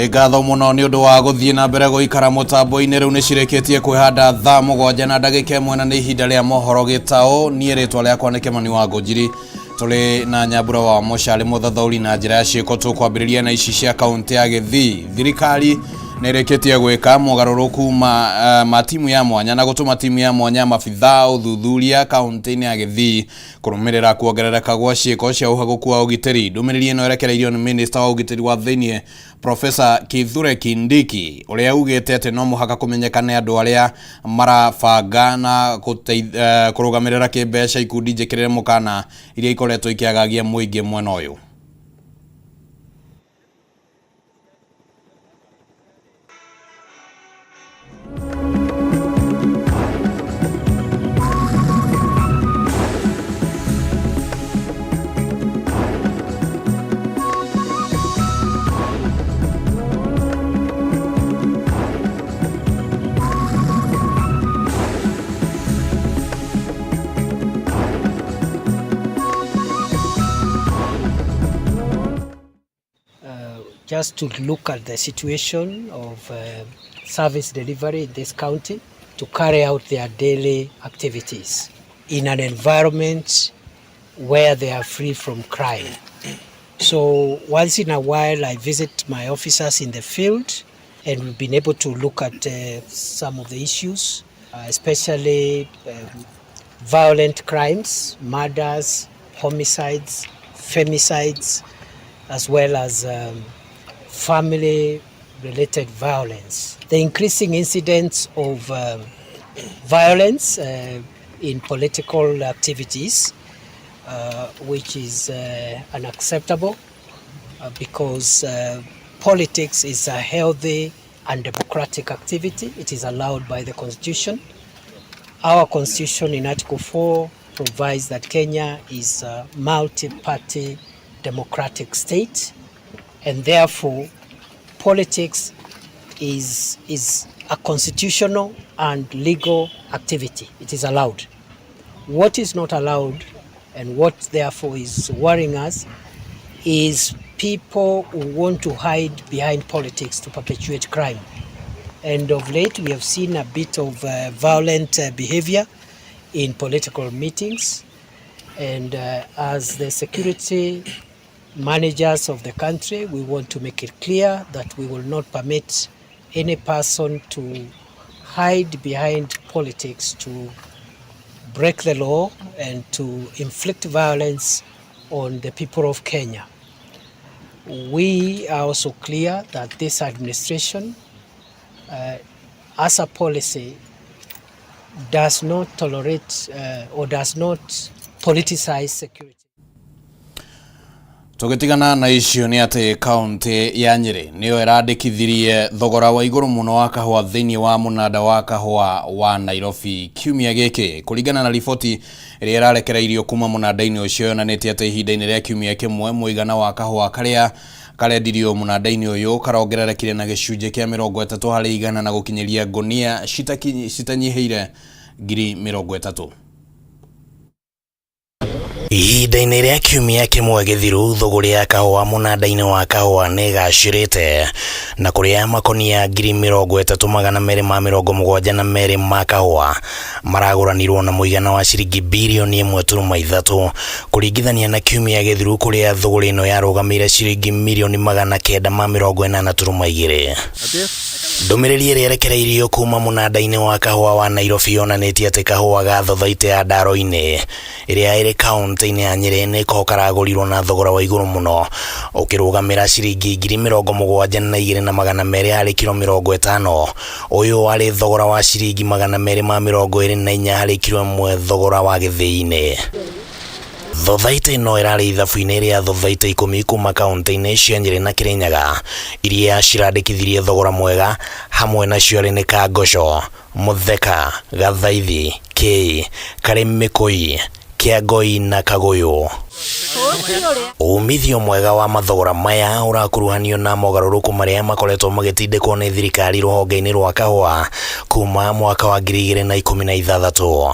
Nĩ ngatho mũno nĩ ũndũ wa gũthiĩ na mbere gũikara mũtambo-inĩ. Rĩu nĩ cirĩkĩtie kwĩhanda thaa 7 na ndagĩka 1 na nĩ ihinda rĩa mohoro gĩtaũ. Niĩ rĩtwa rĩakwa nĩ Kĩmani wa Ngũnjiri. Tũrĩ na Nyambura wa Mũcarĩ mũthathaũri na njĩra ya ciĩko. Tũkwambĩrĩria na ici cia kaũntĩ ya Gĩthii. Thirikari nĩ ĩrĩkĩtie gwĩka mogarũrũku ma timu ya mwanya na gũtũma timu ya mwanya ya mabithaa ũthuthuria kaũntĩ-inĩ ya Gĩthii kũrũmĩrĩra kuongerereka gwa ciĩko cia ũhagũku wa ũgitĩri. Ndũmĩrĩri ĩno ĩrekereirio nĩ minista wa ũgitĩri wa thĩinĩ Profesa Kithure Kindiki ũrĩa ugĩte atĩ no mũhaka kũmenyekane andũ arĩa marabanga na kũrũgamĩrĩra kĩmbeca ikundi njĩkĩrĩre mũkana iria ikoretwo ikĩagagia mũingĩ mwena ũyũ. Just to look at the situation of service delivery in this county, to carry out their daily activities in an environment where they are free from crime. So once in a while I visit my officers in the field, and we've been able to look at some of the issues, especially violent crimes, murders, homicides, femicides, as well as family-related violence. The increasing incidence of violence in political activities, which is unacceptable because politics is a healthy and democratic activity. It is allowed by the Constitution. Our Constitution in Article 4 provides that Kenya is a multi-party democratic state, and therefore politics is a constitutional and legal activity. It is allowed. What is not allowed, and what therefore is worrying us, is people who want to hide behind politics to perpetuate crime. And of late, we have seen a bit of violent behavior in political meetings. And as the security managers of the country, we want to make it clear that we will not permit any person to hide behind politics to break the law and to inflict violence on the people of Kenya. We are also clear that this administration, as a policy, does not tolerate or does not politicize security. Tũgĩtigana na icio nĩ atĩ kaũntĩ ya Nyĩrĩ nĩyo ĩrandĩkithirie thogora wa igũrũ mũno wa kahũa thĩinĩ wa mũnanda wa kahũa wa Nairobi kiumia gĩkĩ. Kũringana na riboti ĩrĩa ĩrarekereirio kuma mũnanda-inĩ ũcio, yonanĩtie atĩ ihinda-inĩ rĩa kiumia kĩmwe mũigana wa kahũa karĩa karendirio mũnanda-inĩ ũyũ karongererekire na gĩcunjĩ kĩa 30% na gũkinyĩria ngũnia citanyihĩire 30,000. Ihinda-inĩ rĩa kiumia kĩmwe gĩthiru, thũgũrĩ ya kahũa mũnanda-inĩ wa kahũa nĩ ĩgacĩrĩte na kũrĩa makonia 30,272 ma kahũa maragũranirwo na mũigana wa ciringi 1.3 birioni kũringithania na kiumia gĩthiru kũrĩa thũgũrĩ ĩno yarũgamĩire ciringi 980.2 mirioni. Ndũmĩrĩri ĩrĩa ĩrekereirio kuma mũnanda-inĩ wa kahũa wa Nairobi yonanĩtie atĩ kahũa ga thothaitĩ ya Ndaro-inĩ ĩrĩa ĩrĩ kaũntĩ-inĩ ya Nyĩrĩ nĩko karagũrirwo na thogora wa igũrũ mũno ũkĩrũgamĩra ciringi 72,200 harĩ kiro 50. Ũyũ warĩ thogora wa ciringi 224 harĩ kiro 1 thogora wa gĩthĩi-inĩ. Thothaitĩ ĩno ĩrarĩ ithabu-inĩ rĩa thothaitĩ 10 kuma kaũntĩ-inĩ cia Nyĩrĩ na Kĩrĩnyaga iria cirandĩkithirie thogora mwega. Hamwe nacio arĩ nĩ Kangoco, Mutheka, Gathaithi, Kĩĩ, Karĩmĩkũi, Kĩangoi na Kagũyũ. Umithio mwega wa mathogora maya ũrakuruhanio na mogarũrũku marĩa makoretwo magĩtindĩkwo nĩ thirikari rũhonge-inĩ rwa kahũa kuma mwaka wa 2016.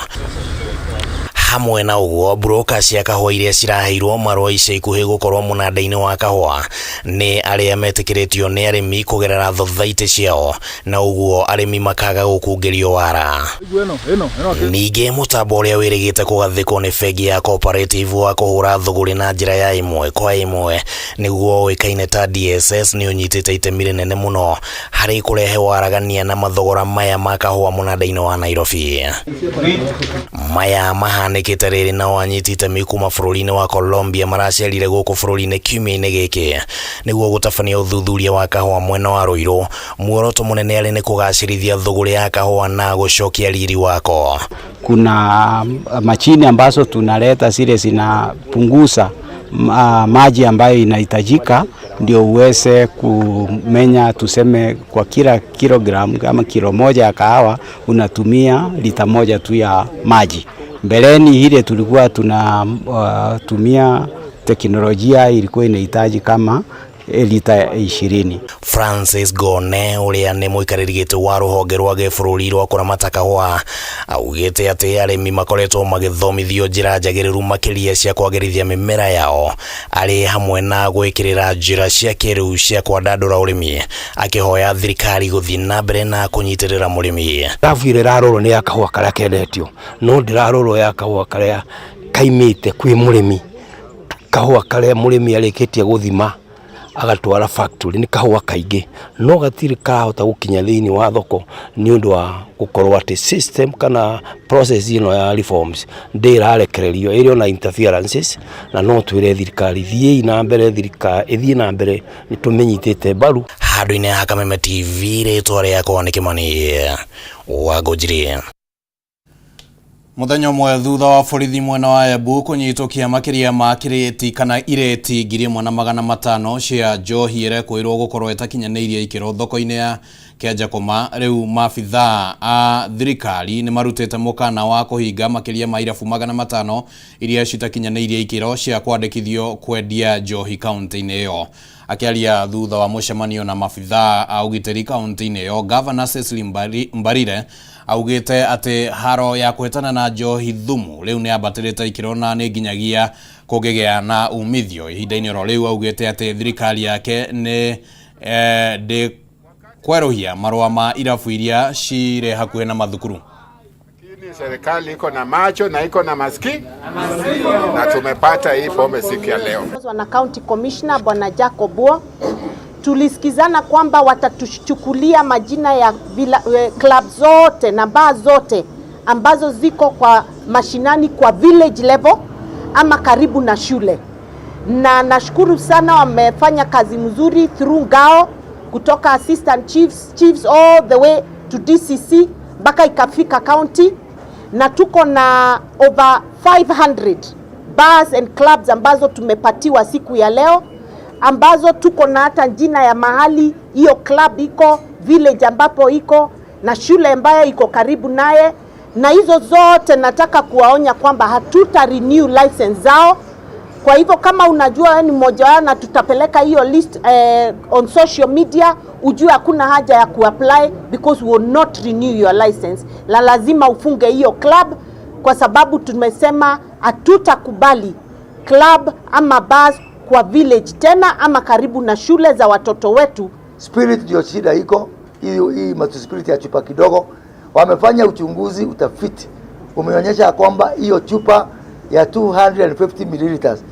Hamwe na ũguo, broka cia kahũa iria ciraheirwo marũa ica ikuhĩ gũkorwo mũnanda-inĩ wa kahũa nĩ arĩa metĩkĩrĩtio nĩ arĩmi kũgerera thothaitĩ ciao na ũguo arĩmi makaga gũkungĩrio wara. Ningĩ mũtambo ũrĩa wĩrĩgĩte kũgathĩkwo nĩ bengi ya Cooperative wa kũhũra thũgũrĩ na njĩra ya ĩmwe kwa ĩmwe nĩguo ũĩkaine ta DSS nĩ ũnyitĩte itemi rĩnene mũno harĩ kũrehe waragania na mathogora maya ma kahũa mũnanda-inĩ wa Nairobi. Maya mahanĩkĩte rĩrĩ nao anyiti itemi kuma bũrũri-inĩ wa Colombia maracerire gũkũ bũrũri-inĩ kiumia-inĩ gĩkĩ nĩguo gũtabania ũthuthuria wa kahũa mwena wa Ruiru. Muoroto mũnene arĩ nĩ kũgacĩrithia thũgũrĩ ya kahũa na gũcokia riri wako. Kuna machine ambazo tunaleta zile zinapunguza maji ambayo inahitajika ndio uweze kumenya, tuseme kwa kila kilogramu ama kilo moja ya kahawa unatumia lita moja tu ya maji. Mbeleni ile tulikuwa tunatumia teknolojia ilikuwa inahitaji kama lita 20. Francis Gone ũrĩa nĩ mũikarĩri gĩtĩ wa rũhonge rwa gĩbũrũri rwa kũramata kahũa augĩte atĩ arĩmi makoretwo magĩthomithio njĩra njagĩrĩru makĩria cia kwagĩrithia mĩmera yao arĩ hamwe na gwĩkĩrĩra njĩra cia kĩrĩu cia kwandandũra ũrĩmi, akĩhoya thirikari gũthiĩ na mbere na kũnyitĩrĩra mũrĩmi. Rabu ĩrĩa ĩrarorwo nĩ ya kahũa karĩa kendetio, no ndĩrarorwo ya kahũa karĩa kaimĩte kwĩ mũrĩmi, kahũa karĩa mũrĩmi arĩkĩtie gũthima agatwara factory nĩ kahũa kaingĩ, no gatirĩ karahota gũkinya thĩinĩ wa thoko nĩ ũndũ wa gũkorwo atĩ system kana process ĩno ya reforms ndĩrarekererio, ĩrĩ ona interferences, na no twĩre thirikari thiĩi na mbere, thirikari ĩthiĩ na mbere, nĩ tũmĩnyitĩte mbaru. Handũ-inĩ ha Kameme TV, rĩtwa rĩakwa nĩ Kĩmani wa Ngũnjiri. Mũthenya ũmwe thutha wa borithi mwena wa Embu kũnyitũkia makĩria ma kirĩti kana irĩti 1500 cia njohi ĩrekwĩrwo gũkorwo ĩtakinyanĩirie ikĩro thoko-inĩ ya Kĩanjakũma, rĩu maabithaa a thirikari nĩ marutĩte mũkana wa kũhinga makĩria ma irabu 500 iria citakinyanĩirie ikĩro cia kwandĩkithio kwendia njohi kaunti-inĩ ĩyo. Akĩaria thutha wa mũcemanio na maabithaa a ũgitĩri kaunti-inĩ ĩyo, Gavana Cecily Mbarire augĩte atĩ haro ya kũhĩtana na njohi thumu rĩu nĩ yambatĩrĩte ikĩro na nĩ nginyagia kũngĩgĩa na umithio. Ihinda-inĩ oro rĩu augĩte atĩ thirikari yake nĩ ndĩkwerũhia marũa ma irabu iria cirĩ hakuhĩ na mathukuru. Lakini serikali iko na macho na iko na masikio na tumepata hii pombe siku ya leo. Na County Commissioner Bwana Jacob Wo tulisikizana kwamba watatuchukulia majina ya club zote na bar zote ambazo ziko kwa mashinani kwa village level ama karibu na shule. Na nashukuru sana wamefanya kazi mzuri through ngao kutoka assistant chiefs, chiefs all the way to DCC mpaka ikafika county, na tuko na over 500 bars and clubs ambazo tumepatiwa siku ya leo, ambazo tuko na hata jina ya mahali hiyo club iko, village ambapo iko na shule ambayo iko karibu naye. Na hizo zote nataka kuwaonya kwamba hatuta renew license zao. Kwa hivyo kama unajua wewe ni mmoja wao, na tutapeleka hiyo list on social media, ujue hakuna haja ya kuapply because we will not renew your license. La lazima ufunge hiyo club kwa sababu tumesema hatutakubali club ama bars kwa village tena ama karibu na shule za watoto wetu. Spirit ndio shida iko hii matu spirit ya chupa kidogo. Wamefanya uchunguzi, utafiti umeonyesha kwamba hiyo chupa ya 250 milliliters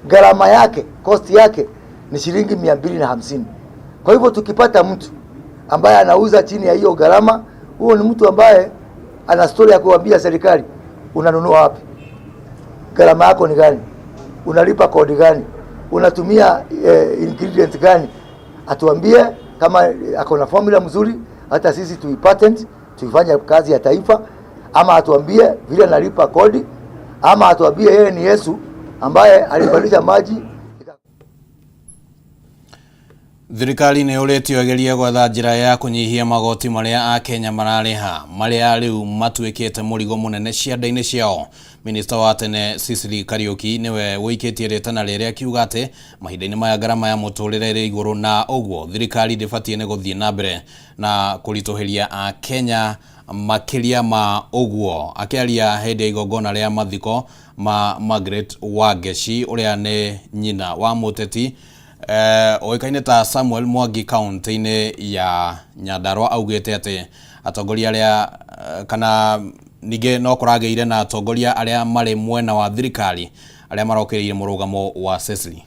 gharama yake, cost yake ni shilingi 250. Kwa hivyo tukipata mtu ambaye anauza chini ya hiyo gharama, huo ni mtu ambaye ana story ya kuambia serikali unanunua wapi, gharama yako ni gani, unalipa kodi gani, unatumia ingredient gani. Atuambie kama ako na formula mzuri, hata sisi tuipatent tuifanye kazi ya taifa, ama atuambie vile analipa kodi, ama atuambie yeye ni Yesu ambaye alibadilisha maji. Thirikari nĩ yũrĩtio ĩgerie gwetha njĩra ya kũnyihia magoti marĩa akenya mararĩha marĩa rĩu matuĩkĩte mũrigo mũnene cianda-inĩ ciao. Minista wa tene Sicily Kariuki nĩwe ũikĩtie rĩtana rĩrĩ akiuga atĩ mahinda-inĩ maya ngarama ya mũtũrĩre ĩrĩ igũrũ na ũguo thirikari ndĩbatiĩ nĩ gũthiĩ na mbere na kũritũhĩria akenya Makĩria ma ũguo, akĩaria hĩndĩ ya igongona rĩa mathiko ma Margaret Wangeci ũrĩa nĩ nyina wa mũteti ũĩkaine ta Samuel Mwangi kaunti-inĩ ya Nyandarua augĩte atĩ atongoria arĩa kana ningĩ no kũragĩire na atongoria arĩa marĩ mwena wa thirikari arĩa marokĩrĩire mũrũgamo wa Cecily.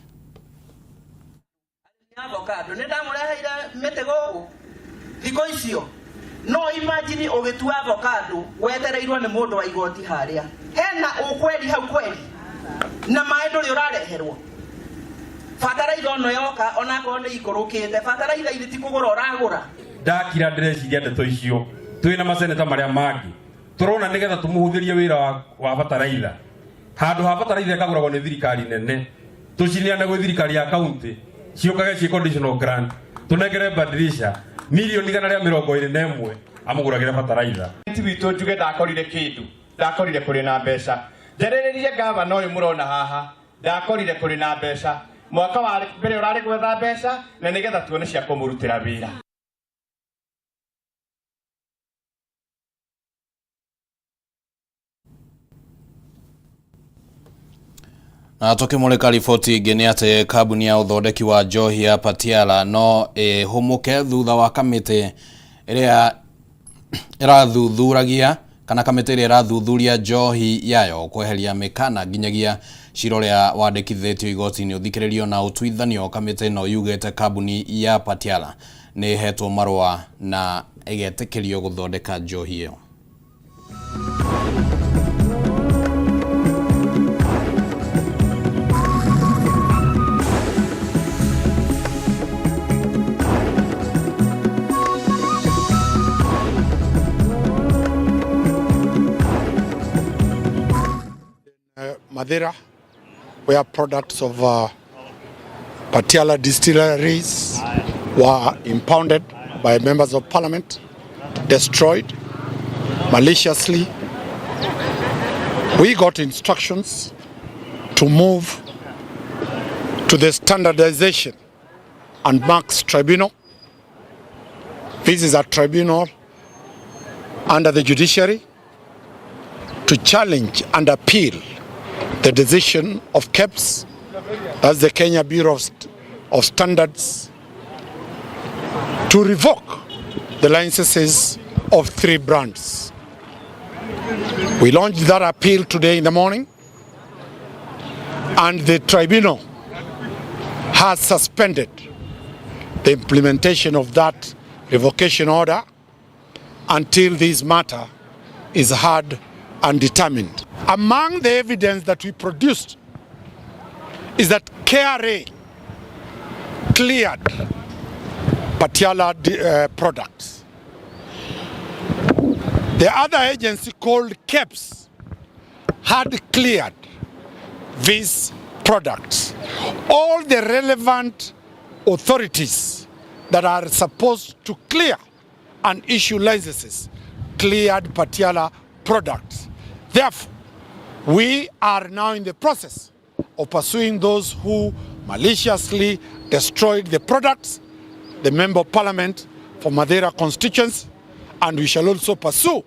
Avocado nĩ ndamũreheire mĩtĩ gũkũ thikũ icio. No imagine ũgĩtua avocado wetereirwo nĩ mũndũ wa igoti harĩa hena ũkweri hau kweri na maĩ ndũrĩ ũrareherwo. Bataraitha ono yoka onakorwo nĩ ikũrũkĩte, bataraitha ithi ti kũgũra ũragũra. Ndakira ndĩreciria ndeto icio twĩ na maseneta marĩa mangĩ tũrona nĩgetha tũmũhũthĩrie wĩra wa bataraitha. Handũ ha bataraitha ĩkagũragwo nĩ thirikari nene, tũcineane gwĩ thirikari ya kaunti ciũkage ciĩ conditional grant, tũnengere Badilisha mirioni 121 amũgũragĩre bataraitha. Ti witũ njuge ndakorire kĩndũ, ndakorire kũrĩ na mbeca. Njarĩrĩrie gavana ũyũ mũrona haha, ndakorire kũrĩ na mbeca. Mwaka wa mbere ũrarĩ gwetha mbeca na nĩgetha tuone cia kũmũrutĩra wĩra. Na tukimulika riboti ĩngĩ nĩ atĩ kambuni ya ũthondeki wa njohi ya Patiala no ĩhũmũke thutha wa kamĩtĩ ĩrĩa ĩrathuthuragia kana kamĩtĩ ĩrĩa ĩrathuthuria njohi yayo kweheria mĩkana nginyagia cira ũrĩa wandĩkithĩtio igoti-inĩ ũthikĩrĩrio na ũtuithanio. Kamĩtĩ ĩno yugĩte kambuni ya Patiala nĩ ĩhetwo marũa na ĩgetĩkĩrio gũthondeka njohi ĩyo. Mathira, where products of Patiala distilleries were impounded by members of parliament, destroyed maliciously. We got instructions to move to the Standardization and Marks Tribunal. This is a tribunal under the judiciary to challenge and appeal the decision of KEBS, that's the Kenya Bureau of Standards, to revoke the licenses of 3 brands. We launched that appeal today in the morning, and the tribunal has suspended the implementation of that revocation order until this matter is heard and determined. Among the evidence that we produced is that KRA cleared Patiala products. The other agency called KEBS had cleared these products. All the relevant authorities that are supposed to clear and issue licenses cleared Patiala products. Therefore, we are now in the process of pursuing those who maliciously destroyed the products, the Member of Parliament for Mathira constituency, and we shall also pursue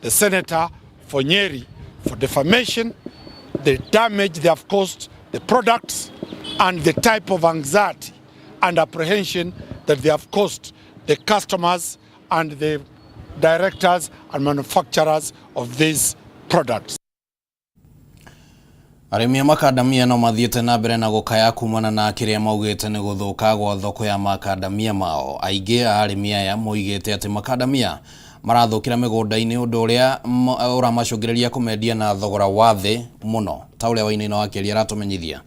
the Senator for Nyeri for defamation, the damage they have caused the products, and the type of anxiety and apprehension that they have caused the customers and the directors and manufacturers of these products. Arĩmi a makandamia no mathiĩte na mbere na gũkaya kumana na kĩrĩa maugĩte nĩ gũthũka gwa thoko ya makandamia mao. Aingĩ a arĩmi aya moigĩte atĩ makandamia marathũkĩra mĩgũnda-inĩ, ũndũ ũrĩa ũramacũngĩrĩria kũmendia na thogora wa thĩ mũno, ta ũrĩa Wainaina wa Kĩeria aratũmenyithia.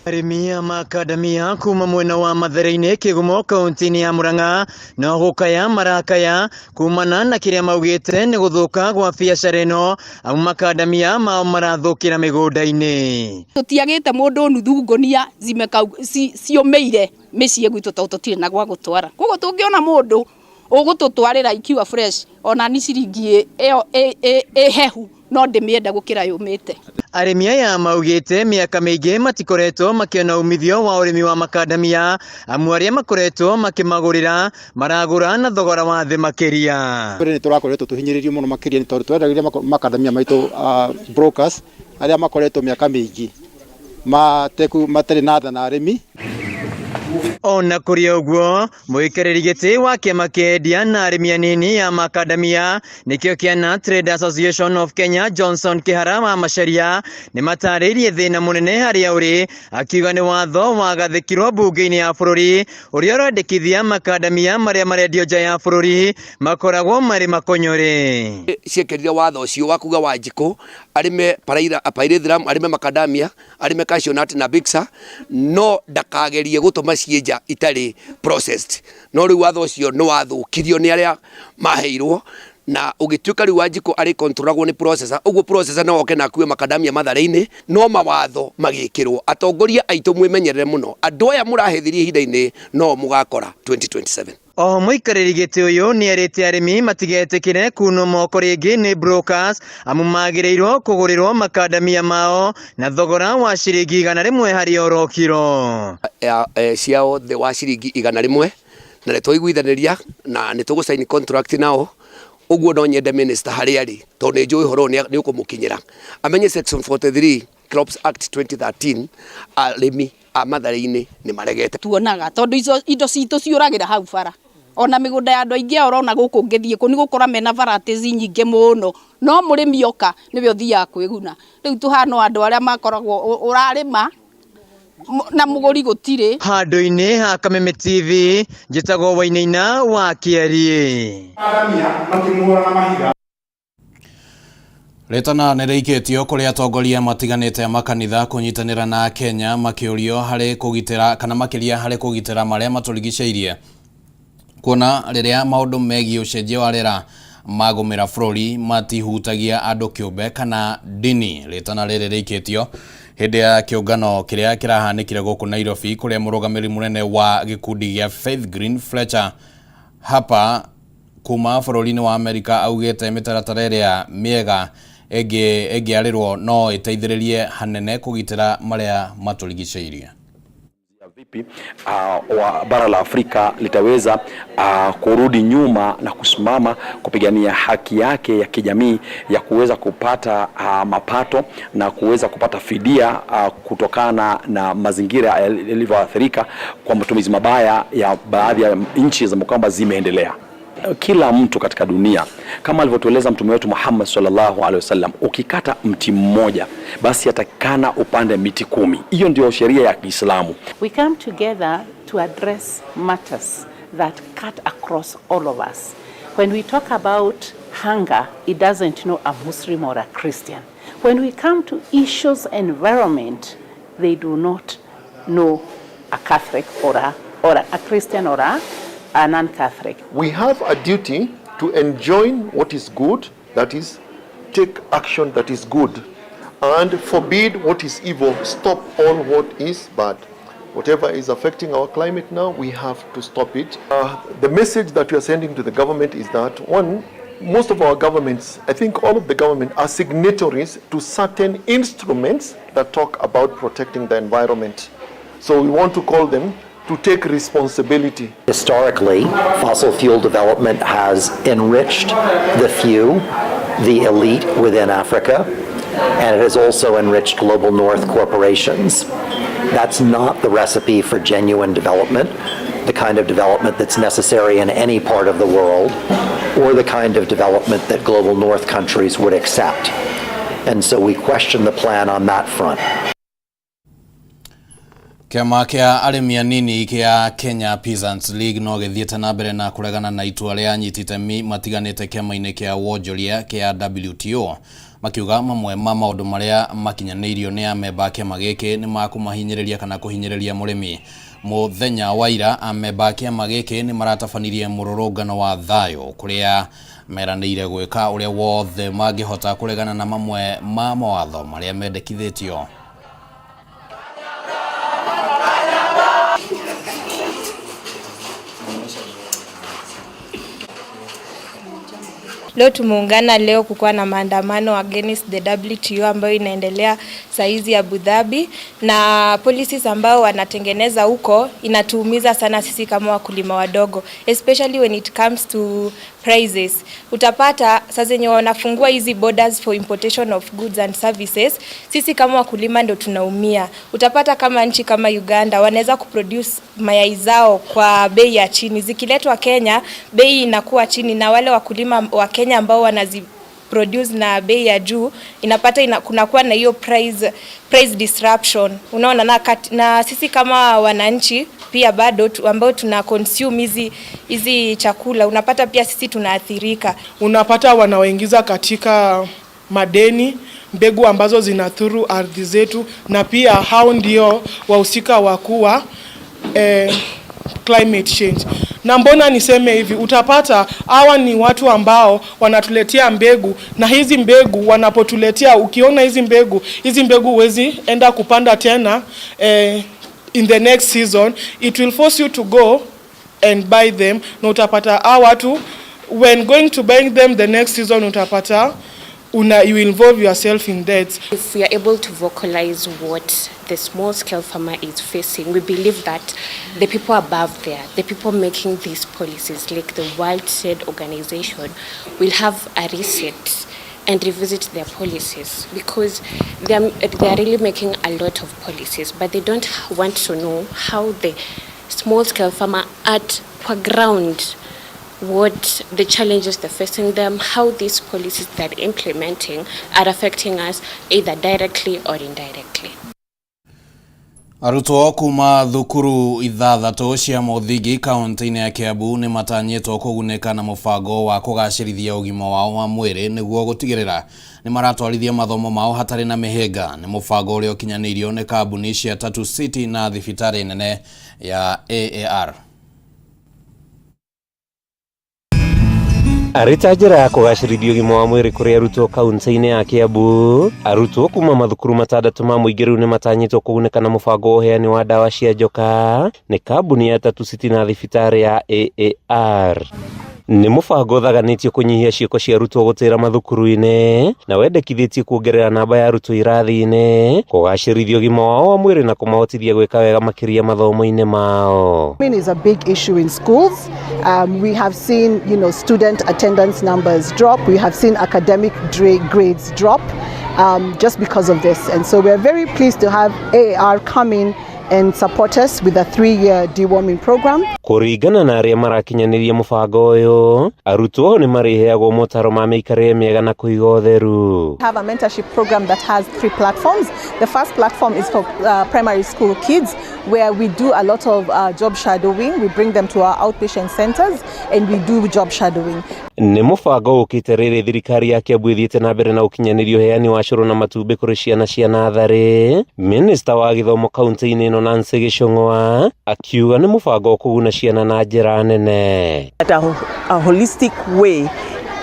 Arĩmi a makandamia kuma mwena wa Mathare-inĩ Kĩgumo kaunti-inĩ ya Murang'a no gũkaya marakaya kumana na kĩrĩa maugĩte nĩ gũthũka gwa biacara ĩno, amu makandamia mao marathũkĩra mĩgũnda-inĩ. Tũtiagĩte mũndũ nuthu ngũnia ciũmĩire mĩciĩ gwitũ tondũ tũtirĩ na gwa gũtwara. Koguo tũngĩona mũndũ ũgũtũtwarĩra ikiwa fresh ona ni ciringi ĩyo ĩhehu No ndĩmĩende gũkĩra yũmĩte. Arĩmi aya maugĩte mĩaka mĩingĩ matikoretwo makĩona umithio wa ũrĩmi wa makandamia amu arĩa makoretwo makĩmagũrĩra maragũra na thogora wa thĩ makĩria. Mbere nĩ tũrakoretwo tũhinyĩrĩirio mũno makĩria nĩ tondũ twendagĩria makandamia maitũ brokers arĩa makoretwo mĩaka mĩingĩ matarĩ na tha na arĩmi. Ona kũrĩ ũguo, mũikarĩri gĩtĩ wa kĩama kĩa endia na arĩmi anini a makandamia nĩkĩo kĩa Nut Trade Association of Kenya Johnson Kĩhara wa Macharia nĩ matarĩirie thĩna mũnene harĩa ũrĩ, akiuga nĩ watho wagathĩkirwo mbunge-inĩ ya bũrũri ũrĩa ũrendekithia makandamia marĩa marendio nja ya bũrũri makoragwo marĩ makonyore. Ciekĩrire watho ũcio wa kuga Wanjikũ arĩme pyrethrum, arĩme macadamia, arĩme cashew nut na bixa, no ndakagerie gũtũma ciĩ nja itarĩ processed. No rĩu watho ũcio nĩ wathũkirio nĩ arĩa maheirwo na ũgĩtuĩka rĩu Wanjikũ arĩ controlagwo nĩ processor, ũguo processor no oke na akue macadamia Mathare-inĩ, no mawatho magĩkĩrwo. Atongoria aitũ mwĩmenyerere mũno, andũ aya mũrahĩthirie ihinda-inĩ no mũgakora 2027. Oho mũikarĩri gĩtĩ ũyũ nĩerĩte arĩmi matigetĩkĩre kunwo moko rĩngĩ nĩ brokers amu magĩrĩirwo kũgũrĩrwo makandamia mao na thogora wa ciringi 100 harĩ oro kiro. Ciao thĩ wa ciringi 100 na nĩ twaiguithanĩria na nĩ tũgũcaini contract nao. Ũguo no nyende minister harĩa arĩ, tondũ nĩ njũĩ ũhoro ũyũ nĩ ũkũmũkinyĩra, amenye section 43 Crops Act 2013 arĩmi a Mathare-inĩ nĩ maregete. Tuonaga tondũ ico indo citũ ciũragĩra hau bara, ona mĩgũnda ya andũ aingĩ aya ũrona gũkũ ngĩthiĩ kũ nĩ gũkora mena varieties nyingĩ mũno, no mũrĩmi oka nĩwe ũthiaga kwĩguna. Rĩu tũhana o andũ arĩa makoragwo ũrarĩma na mũgũri gũtirĩ. Handũ-inĩ ha Kameme TV, njĩtagwo Wainaina wa Kĩeriĩ. Rĩtana nĩ rĩikĩtio kũrĩ atongoria matiganĩte a makanitha kũnyitanĩra na Kenya makĩũrio harĩ kũgitĩra kana makĩria harĩ kũgitĩra marĩa matũrigicĩirie, kuona rĩrĩa maũndũ megiĩ ũcenjia wa rĩera magũmĩra bũrũri matihutagia andũ kĩũmbe kana ndini. Rĩtana rĩrĩ rĩikĩtio hĩndĩ ya kĩũngano kĩrĩa kĩrahanĩkire gũkũ Nairobi, kũrĩa mũrũgamĩrĩri mũnene wa gĩkundi gĩa Faith Green Fletcher Harper kuma bũrũri-inĩ wa Amerika augĩte mĩtaratara ĩrĩa mĩega ĩngĩarĩrwo no ĩteithĩrĩrie hanene kũgitĩra marĩa matũrigicĩirie. Vipi wa bara la Afrika litaweza kurudi nyuma na kusimama kupigania haki yake ya kijamii ya kuweza kupata mapato na kuweza kupata fidia kutokana na mazingira yalivyoathirika kwa matumizi mabaya ya baadhi ya nchi za kwamba zimeendelea. Kila mtu katika dunia, kama alivyotueleza mtume wetu Muhammad sallallahu alaihi wasallam, ukikata mti mmoja basi atakana upande miti 10. Hiyo ndio sheria ya Kiislamu. We come together to address matters that cut across all of us. When we talk about hunger, it doesn't know a Muslim or a Christian. When we come to issues environment, they do not know a Catholic or a Christian or a non-Catholic. We have a duty to enjoin what is good, that is, take action that is good, and forbid what is evil, stop all what is bad. Whatever is affecting our climate now, we have to stop it. The message that we are sending to the government is that, one, most of our governments, I think all of the government, are signatories to certain instruments that talk about protecting the environment. So we want to call them to take responsibility. Historically, fossil fuel development has enriched the few, the elite within Africa, and it has also enriched global north corporations. That's not the recipe for genuine development, the kind of development that's necessary in any part of the world, or the kind of development that global north countries would accept. And so we question the plan on that front. Kĩama kĩa arĩmi anini kĩa Kenya Peasants League no gĩthiĩte na mbere na kũregana na itua rĩa anyiti itemi matiganĩte kĩama-inĩ kĩa wonjoria kĩa WTO, makiuga mamwe ma maũndũ marĩa makinyanĩirio nĩ amemba a kĩama gĩkĩ nĩ makũmahinyĩrĩria kana kũhinyĩrĩria mũrĩmi. Mũthenya wa ira amemba a kĩama gĩkĩ nĩ maratabanirie mũrũrũngano wa thayũ kũrĩa meranĩire gwĩka ũrĩa wothe mangĩhota kũregana na mamwe ma mawatho marĩa mendekithĩtio. Leo tumeungana leo kukuwa na maandamano against the WTO ambayo inaendelea saizi Abu Dhabi, na policies ambao wanatengeneza huko inatuumiza sana sisi kama wakulima wadogo, especially when it comes to prices. Utapata saa zenye wanafungua hizi borders for importation of goods and services, sisi kama wakulima ndo tunaumia. Utapata kama nchi kama Uganda wanaweza kuproduce mayai zao kwa bei ya chini, zikiletwa Kenya bei inakuwa chini, na wale wakulima wa Kenya ambao wanazi produce na bei ya juu inapata kunakuwa na hiyo price disruption, unaona. Na sisi kama wananchi pia bado ambao tuna consume hizi chakula, unapata pia sisi tunaathirika. Unapata wanaoingiza katika madeni mbegu ambazo zinathuru ardhi zetu, na pia hao ndio wahusika wakuu wa climate change. Na mbona niseme hivi, utapata hawa ni watu ambao wanatuletea mbegu, na hizi mbegu wanapotuletea, ukiona hizi mbegu huwezi enda kupanda tena in the next season, it will force you to go and buy them. Na utapata hawa watu when going to buy them the next season, utapata you involve yourself in debt. If we are able to vocalize what the small scale farmer is facing, we believe that the people above there, the people making these policies, like the World Trade Organization, will have a reset and revisit their policies, because they are really making a lot of policies, but they don't want to know how the small scale farmer at ground, what the challenges they're facing them, how these policies they're implementing are affecting us either directly or indirectly. Arutwo kuma thukuru ithathatũ cia mũthingi kaunti-inĩ ya Kiambu nĩ matanyĩtwo kũgunĩka na mũbango wa kũgacĩrithia ũgima wao wa mwĩrĩ nĩguo gũtigĩrĩra nĩ maratwarithia mathomo mao hatarĩ na mĩhĩnga. Nĩ mũbango ũrĩa ũkinyanĩirio nĩ kambuni cia Tatu City na thibitarĩ nene ya AAR. Arĩ ta njĩra ya kũgacĩrithia ũgima wa mwĩrĩ kũrĩ arutwo kaunti-inĩ ya Kiambu, arutwo kuma mathukuru matandatũ ma mũingĩ rĩu nĩ matanyĩtwo kũgunĩka na mũbango wa ũheani wa ndawa cia njoka nĩ kambuni ya Tatu City na thibitarĩ ya AAR. Nĩ mũbango ũthaganĩtio kũnyihia ciĩko cia arutwo gũtĩra mathukuru-inĩ na wendekithĩtie kuongerera namba ya arutwo irathi-inĩ, kũgacĩrithia ũgima wao wa mwĩrĩ na kũmahotithia gwĩka wega makĩria mathomo-inĩ mao. Is a big issue in schools. We have seen, student attendance numbers drop. We have seen academic grades drop just because of this. And so we are very pleased to have AAR come in and support us with a 3-year deworming program. Kũringana na arĩa marakinyanĩria mũbango ũyũ, arutwo nĩ marĩheagwo motaro ma mĩikarĩre mĩega na kũiga ũtheru. We have a mentorship program that has 3 platforms. The first platform is for primary school kids, where we do a lot of job shadowing. We bring them to our outpatient centers and we do job shadowing. Nĩ mũbango ũkĩte rĩrĩ thirikari ya Kiambu ĩthiĩte na mbere na ũkinyanĩria ũheani wa cũrũ na matumbĩ kũrĩ ciana cia natharĩ. Minista wa gĩthomo kaunti-inĩ ĩno Nancy Gĩcũng'wa akiuga nĩ mũbango ũkũguna ciana na njĩra nene. At a holistic way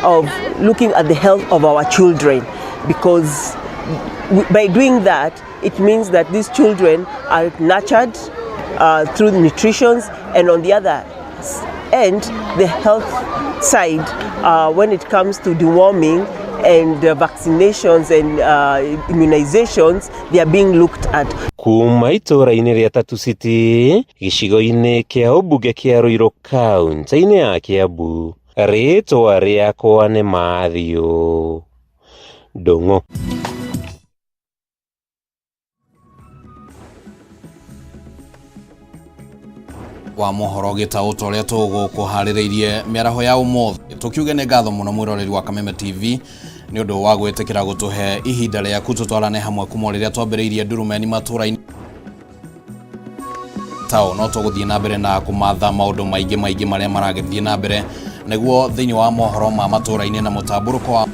of looking at the health of our children, because by doing that it means that these children are nurtured through nutrition, and on the other end, the health side, when it comes to deworming and vaccinations and immunizations, they are being looked at. Kuma itũũra-inĩ rĩa Tatu City, gĩcigo-inĩ kĩa ũmbunge kĩa Ruiru kaunti-inĩ ya Kiambu, rĩtwa rĩakwa nĩ Matthew Ndung'u. Wa mohoro gĩtaũ ta ũrĩa tũgũkũharĩrĩirie mĩaraho ya ũmũthĩ, tũkiuge nĩ ngatho mũno mwĩroreri wa Kameme TV nĩ ũndũ wa gwĩtĩkĩra gũtũhe ihinda rĩaku tũtwarane hamwe kuma rĩrĩa twambĩrĩirie ndurumeni matũũra-inĩ tao. No tũgũthiĩ na mbere na kũmatha maũndũ maingĩ maingĩ marĩa maragĩthiĩ na mbere nĩguo thĩinĩ wa mohoro ma matũũra-inĩ na mũtambũrũko wa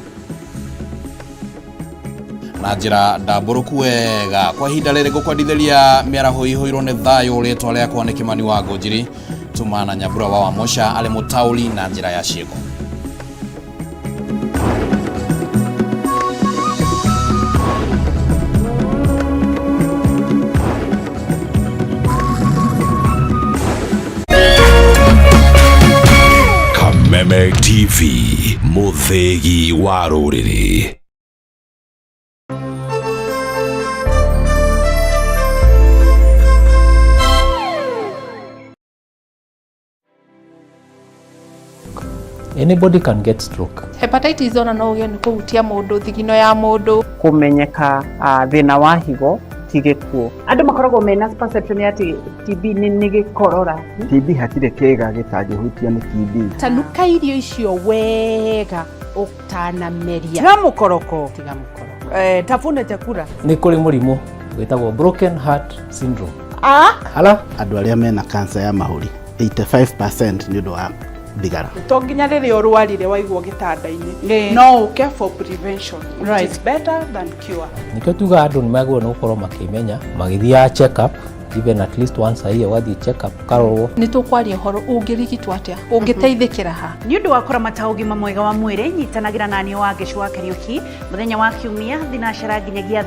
na njĩra ndambũrũku wega. Kwa ihinda rĩrĩ ngũkwendithĩria mĩaraho ĩihũirwo nĩ thayũ. Rĩtwa rĩakwa nĩ Kĩmani wa Ngũnjiri, tuma na Nyambura wa Wamosha arĩ mũtaũri na njĩra ya ciĩko. Kameme TV, mũthĩgi wa rũrĩrĩ. Anybody can get stroke. Hepatitis ona no ũgĩe nĩ kũhutia mũndũ thigino ya mũndũ. Kũmenyeka thĩna wa higo ti gĩkuũ. Andũ makoragwo mena perception ya atĩ TB nĩ gĩkorora. TB hatirĩ kĩga gĩtangĩhutio nĩ TB. Tanuka irio icio wega ũtanameria. Tiga mũkoroko. Tiga mũkoroko. Tafuna chakula. Nĩ kũrĩ mũrimũ wĩtagwo broken heart syndrome. Ah? Hala? Andũ arĩa mena cancer ya mahũri 85% nĩ ũndũ wa thigara. To nginya rĩrĩa ũrwarire waigwo gĩtanda-inĩ, no ũke for prevention, which is better than cure. Nĩkĩo tugaga andũ nĩ magĩrĩirwo nĩ gũkorwo makĩmenya magĩthiaga check up even at least once a year, ũgathiĩ check up ũkarorwo. Nĩ tũkwaria ũhoro ũngĩrigitwo atĩa, ũngĩteithĩkĩra ha. Nĩ ũndũ wa kũramata ũgima mwega wa mwĩrĩ, nyitanagĩra na niĩ Wangeci wa Kariũki mũthenya wa Kiumia thinacara nginyagia